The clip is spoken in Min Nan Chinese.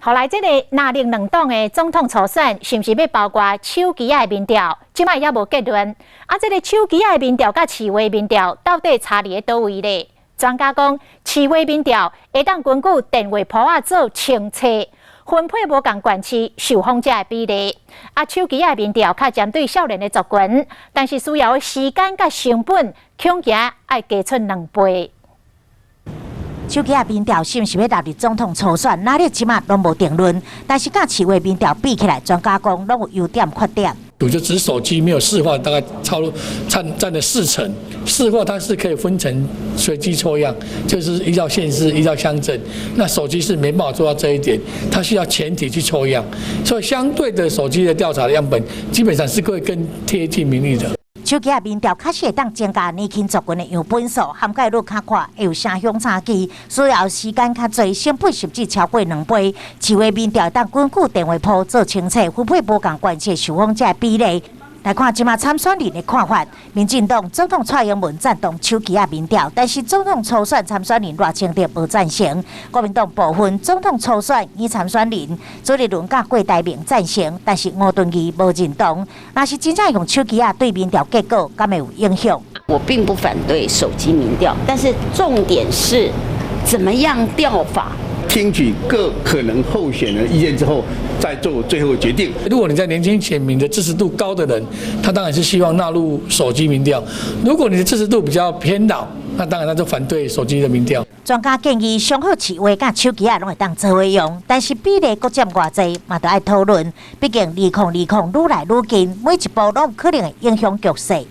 後來這個藍綠兩黨的總統初選，是毋是欲包括手機仔的民調？這擺猶無結論。啊，這個手機仔的民調佮市話民調到底差佇咧佗位咧？專家講，市話民調會當根據電話簿仔做清冊，分配無仝縣市受訪者的比例。啊，手機仔的民調較針對少年的族群，但是需要的時間佮成本，恐驚愛加出兩倍。手機仔民調是毋是欲納入總統初選？藍綠這馬攏無定論。但是佮市話民調比起來，專家講攏有優點缺點。我就只手機沒有市話，大概超佔了四成。市話它是可以分成隨機抽樣，就是依照縣市、依照鄉鎮。那手機是沒辦法做到這一點，它需要全體去抽樣，所以相對的手機的調查的樣本，基本上是會更貼近民意的。手機仔民調確實會當增加年輕族群的樣本數，涵蓋率較闊，會有城鄉差距，需要時間較濟，成本甚至超過兩倍。市話民調當根據電話簿做清冊，分配無仝縣市受訪者的比例。來看這馬參選人的看法，民進黨總統蔡英文贊同手機仔民調，但是總統初選參選人賴清德無贊成。國民黨部分總統初選擬參選人朱立倫佮郭台銘贊成，但是吳敦義無認同。若是真正用手機仔對民調結果，敢會有影響？我並不反對手機民調，但是重點是怎麼樣調法。聽取各可能候選人意見之後，再做最後決定。如果你在年輕選民的支持度高的人，他當然是希望納入手機民調；如果你的支持度比較偏老，那當然他就反對手機的民調。專家建議，上好市話佮手機仔攏會當做伙用，但是比例閣佔偌濟，嘛著愛討論。畢竟2020愈來愈近，每一步攏有可能會影響局勢。